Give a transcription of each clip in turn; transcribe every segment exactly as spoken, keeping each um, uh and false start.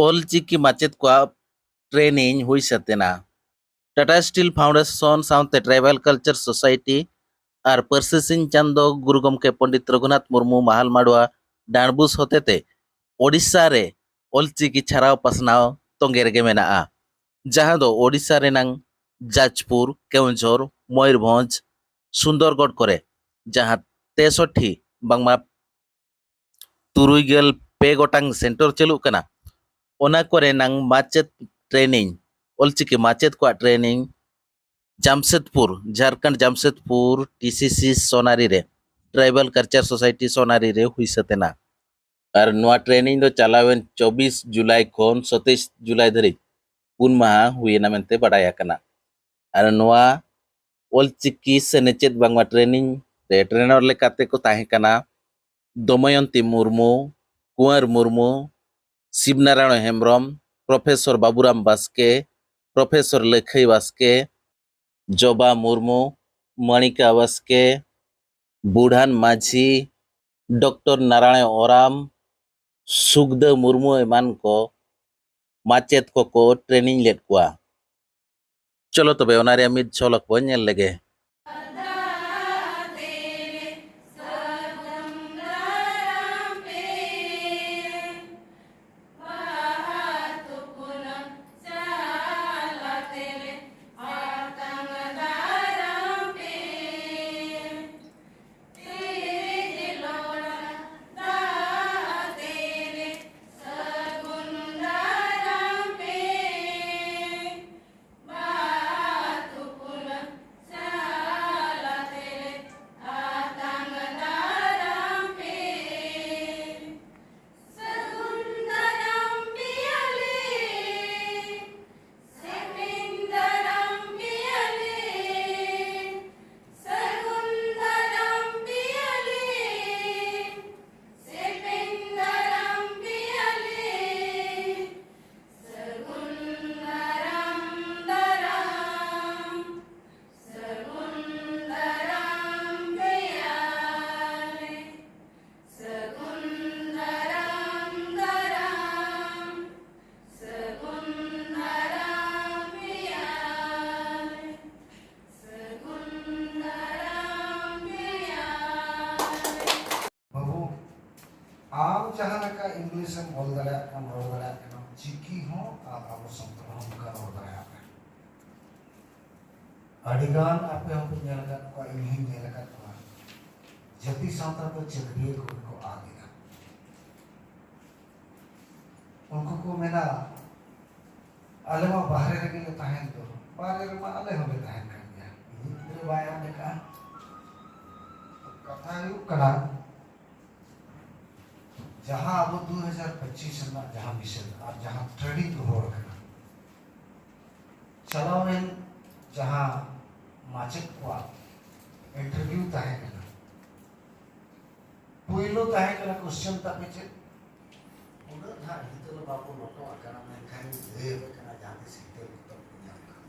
ᱚᱞ ᱪᱤᱠᱤ ᱢᱟᱪᱮᱫ ᱠᱚᱣᱟᱜ ᱴᱨᱮᱱᱤᱝ ᱦᱩᱭ ᱥᱟᱹᱛ ᱮᱱᱟ᱾ ᱴᱟᱴᱟ ᱥᱴᱤᱞ ᱯᱷᱟᱣᱩᱱᱰᱮᱥᱚᱱ ᱥᱟᱶᱛᱮ ᱴᱨᱟᱭᱵᱟᱞ ᱠᱟᱞᱪᱟᱨ ᱥᱳᱥᱟᱭᱴᱤ ᱟᱨ ᱯᱟᱹᱨᱥᱤ ᱥᱤᱧ ᱪᱟᱸᱫᱚ ᱜᱩᱨᱩ ᱜᱚᱢᱠᱮ ᱯᱚᱱᱰᱤᱛ ᱨᱚᱜᱷᱩᱱᱟᱛᱷ ᱢᱩᱨᱢᱩ ᱢᱟᱦᱟᱞ ᱢᱟᱰᱣᱟ ᱰᱟᱸᱰᱵᱩᱥ ᱦᱚᱛᱮᱛᱮ ᱳᱰᱤᱥᱟ ᱨᱮ ᱚᱞ ᱪᱤᱠᱤ ᱪᱷᱟᱨᱟᱣ ᱯᱟᱥᱱᱟᱣ ᱛᱚᱸᱜᱮ ᱨᱮᱜᱮ ᱢᱮᱱᱟᱜᱼᱟ, ᱡᱟᱦᱟᱸ ᱫᱚ ᱳᱰᱤᱥᱟ ᱨᱮᱱᱟᱝ ᱡᱟᱡᱽᱯᱩᱨ, ᱠᱮᱣᱚᱱᱡᱷᱚᱨ, ᱢᱚᱭᱩᱨᱵᱷᱚᱸᱡᱽ, ᱥᱩᱱᱫᱚᱨᱜᱚᱰ ᱠᱚᱨᱮ ᱡᱟᱦᱟᱸ ᱛᱮᱥᱚᱴᱴᱤ ᱵᱟᱝᱢᱟ ᱛᱩᱨᱩᱭ ᱜᱮᱞ ᱯᱮ ᱜᱚᱴᱟᱝ ᱥᱮᱱᱴᱟᱨ ᱪᱟᱹᱞᱩᱜ ᱠᱟᱱᱟ, ᱚᱱᱟ ᱠᱚᱨᱮᱱᱟᱝ ᱢᱟᱪᱮᱫ ᱴᱨᱮᱱᱤᱝ, ᱚᱞᱪᱤᱠᱤ ᱢᱟᱪᱮᱫ ᱠᱚᱣᱟᱜ ᱴᱨᱮᱱᱤᱝ ᱡᱟᱢᱥᱮᱫᱽᱯᱩᱨ, ᱡᱷᱟᱨᱠᱷᱚᱸᱰ ᱡᱟᱢᱥᱮᱫᱽᱯᱩᱨ ᱴᱤᱥᱤᱥᱤ ᱥᱳᱱᱟᱨᱤ ᱨᱮ, ᱴᱨᱟᱭᱵᱟᱞ ᱠᱟᱞᱪᱟᱨ ᱥᱳᱥᱟᱭᱴᱤ ᱥᱳᱱᱟᱨᱤ ᱨᱮ ᱦᱩᱭ ᱥᱟᱹᱛ ᱮᱱᱟ᱾ ᱟᱨ ᱱᱚᱣᱟ ᱴᱨᱮᱱᱤᱝ ᱫᱚ ᱪᱟᱞᱟᱣᱮᱱ ᱪᱚᱵᱵᱤᱥ ᱡᱩᱞᱟᱭ ᱠᱷᱚᱱ ᱥᱟᱛᱟᱭᱤᱥ ᱡᱩᱞᱟᱭ ᱫᱷᱟᱹᱨᱤᱡ ᱯᱩᱱ ᱢᱟᱦᱟ ᱦᱩᱭᱮᱱᱟ ᱢᱮᱱᱛᱮ ᱵᱟᱰᱟᱭ ᱟᱠᱟᱱᱟ᱾ ᱟᱨ ᱱᱚᱣᱟ ᱚᱞᱪᱤᱠᱤ ᱥᱮᱱᱮᱪᱮᱫ ᱵᱟᱝᱢᱟ ᱴᱨᱮᱱᱤᱝ ᱨᱮ ᱴᱨᱮᱱᱟᱨ ᱞᱮᱠᱟᱛᱮ ᱠᱚ ᱛᱟᱦᱮᱸ ᱠᱟᱱᱟ ᱫᱚᱢᱚᱭᱚᱱᱛᱤ ᱢᱩᱨᱢᱩ, ᱠᱩᱸᱣᱟᱨ ᱢᱩᱨᱢᱩ, ᱥᱤᱵᱽᱱᱟᱨᱟᱭᱚᱬ ᱦᱮᱢᱵᱽᱨᱚᱢ, ᱯᱨᱚᱯᱷᱮᱥᱚᱨ ᱵᱟᱵᱩᱨᱟᱢ ᱵᱟᱥᱠᱮ, ᱯᱨᱚᱯᱷᱮᱥᱚᱨ ᱞᱟᱹᱠᱷᱟᱹᱭ ᱵᱟᱥᱠᱮ, ᱡᱚᱵᱟ ᱢᱩᱨᱢᱩ, ᱢᱟᱬᱤᱠᱟ ᱵᱟᱥᱠᱮ, ᱵᱩᱰᱷᱟᱱ ᱢᱟᱹᱡᱷᱤ, ᱰᱚᱠᱴᱚᱨ ᱱᱟᱨᱟᱭᱚᱬ ᱳᱨᱟᱢ, ᱥᱩᱠᱫᱟᱹ ᱢᱩᱨᱢᱩ ᱮᱢᱟᱱ ᱠᱚ ᱢᱟᱪᱮᱫ ᱠᱚᱠᱚ ᱴᱨᱮᱱᱤᱝ ᱞᱮᱫ ᱠᱚᱣᱟ᱾ ᱪᱚᱞᱚ ᱛᱚᱵᱮ ᱚᱱᱟ ᱨᱮᱭᱟᱜ ᱢᱤᱫ ᱡᱷᱚᱞᱚᱠ ᱵᱚᱱ ᱧᱮᱞ ᱞᱮᱜᱮ᱾ ᱪᱤᱠᱤ ᱦᱚᱸ ᱟᱨ ᱟᱵᱚ ᱥᱟᱱᱛᱟᱲ ᱦᱚᱸ ᱚᱱᱠᱟ ᱨᱚᱲ ᱫᱟᱲᱮᱭᱟᱜ ᱠᱟᱱᱟ᱾ ᱟᱹᱰᱤᱜᱟᱱ ᱟᱯᱮ ᱦᱚᱸᱯᱮ ᱧᱮᱞ ᱟᱠᱟᱫ ᱠᱚᱣᱟ, ᱤᱧ ᱦᱚᱸᱧ ᱧᱮᱞ ᱟᱠᱟᱫ ᱠᱚᱣᱟ, ᱡᱟᱹᱛᱤ ᱥᱟᱶᱛᱟ ᱫᱚ ᱪᱟᱹᱠᱨᱤᱭᱟᱹ ᱠᱚᱜᱮ ᱠᱚ ᱟᱫ ᱮᱫᱟ᱾ ᱩᱱᱠᱩ ᱠᱚ ᱢᱮᱱᱟ, ᱟᱞᱮ ᱢᱟ ᱵᱟᱦᱨᱮ ᱨᱮᱜᱮ ᱞᱮ ᱛᱟᱦᱮᱱ ᱫᱚ᱾ ᱵᱟᱦᱨᱮ ᱨᱮᱢᱟ ᱟᱞᱮ ᱦᱚᱸᱞᱮ ᱛᱟᱦᱮᱱ ᱠᱟᱱ ᱜᱮᱭᱟ, ᱤᱧᱤᱡ ᱜᱤᱫᱽᱨᱟᱹ ᱵᱟᱭ ᱟᱫ ᱟᱠᱟᱫᱼᱟ᱾ ᱠᱟᱛᱷᱟ ᱦᱩᱭᱩᱜ ᱠᱟᱱᱟ, ᱡᱟᱦᱟᱸ ᱟᱵᱚ ᱫᱩ ᱦᱟᱡᱟᱨ ᱯᱚᱸᱪᱤᱥ ᱨᱮᱱᱟᱜ ᱡᱟᱦᱟᱸ mission ᱟᱨ ᱡᱟᱦᱟᱸ training ᱠᱚ ᱦᱚᱲ ᱠᱟᱱᱟ, ᱪᱟᱞᱟᱣᱮᱱ ᱡᱟᱦᱟᱸ ᱢᱟᱪᱮᱫ ᱠᱚᱣᱟᱜ interview ᱛᱟᱦᱮᱸ ᱠᱟᱱᱟ, ᱯᱩᱭᱞᱩ ᱛᱟᱦᱮᱸ ᱠᱟᱱᱟ question ᱛᱟᱯᱮ ᱪᱮᱫ? ᱩᱱᱟᱹᱜ ᱱᱟᱦᱟᱜ ᱦᱤᱛᱟᱹᱞ ᱵᱟᱵᱚ ᱞᱚᱴᱚ ᱟᱠᱟᱱᱟ, ᱢᱮᱱᱠᱷᱟᱱ ᱤᱧ ᱞᱟᱹᱭ ᱟᱯᱮ ᱠᱟᱱᱟ, ᱡᱟᱦᱟᱸ ᱛᱤᱥ ᱦᱤᱛᱟᱹᱞ ᱠᱚ ᱛᱟᱵᱚ ᱧᱟᱢ ᱠᱟᱜᱼᱟ᱾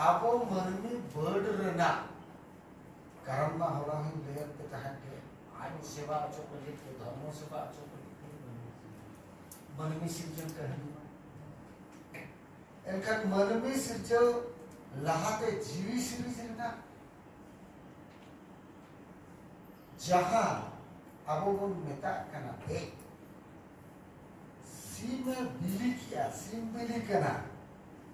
ᱟᱵᱚ ᱢᱟᱹᱱᱢᱤ ᱵᱟᱹᱰ ᱨᱮᱱᱟᱜ ᱠᱟᱨᱚᱱ ᱢᱟ ᱦᱚᱞᱟ ᱦᱚᱸᱧ ᱞᱟᱹᱭᱟᱫ ᱯᱮ ᱛᱟᱦᱮᱸᱫ ᱜᱮ, ᱟᱡ ᱥᱮᱵᱟ ᱦᱚᱪᱚ ᱠᱚ ᱞᱟᱹᱜᱤᱫ ᱛᱮ, ᱫᱷᱚᱨᱢᱚ ᱥᱮᱵᱟ ᱦᱚᱪᱚ ᱠᱚ ᱞᱟᱹᱜᱤᱫ ᱛᱮ ᱢᱟᱹᱱᱢᱤ ᱥᱤᱨᱡᱚᱱ ᱠᱟᱹᱦᱱᱤ ᱢᱟ᱾ ᱮᱱᱠᱷᱟᱱ ᱢᱟᱹᱱᱢᱤ ᱥᱤᱨᱡᱟᱹᱣ ᱞᱟᱦᱟᱛᱮ ᱡᱤᱣᱤ ᱥᱤᱨᱤᱡᱽ ᱨᱮᱱᱟᱜ ᱡᱟᱦᱟᱸ ᱟᱵᱚ ᱵᱚᱱ ᱢᱮᱛᱟᱜ ᱠᱟᱱᱟ ᱵᱮᱜ, ᱥᱤᱢᱮ ᱵᱤᱞᱤ ᱠᱮᱜᱼᱟ, ᱥᱤᱢ ᱵᱤᱞᱤ ᱠᱟᱱᱟ,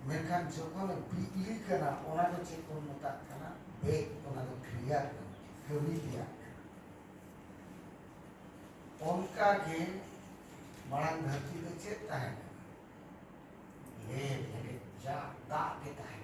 ᱢᱮᱱᱠᱷᱟᱱ ᱡᱚᱠᱷᱚᱱᱮ ᱵᱤᱞᱤ ᱠᱟᱱᱟ, ᱚᱱᱟ ᱫᱚ ᱪᱮᱫ ᱵᱚᱱ ᱢᱮᱛᱟᱜ ᱠᱟᱱᱟ? ᱵᱮᱜ᱾ ᱚᱱᱟ ᱫᱚ ᱠᱨᱤᱭᱟ ᱠᱟᱱᱟ, ᱠᱟᱹᱢᱤ ᱛᱮᱭᱟᱜ ᱠᱟᱱᱟ᱾ ᱚᱱᱠᱟ ᱜᱮ ᱢᱟᱲᱟᱝ ᱫᱷᱟᱹᱨᱛᱤ ᱫᱚ ᱪᱮᱫ ᱛᱟᱦᱮᱸ ᱠᱟᱱᱟ? ᱞᱮ ᱞᱮᱸᱜᱮᱡ ᱡᱟ ᱫᱟᱜ ᱜᱮ ᱛᱟᱦᱮᱸ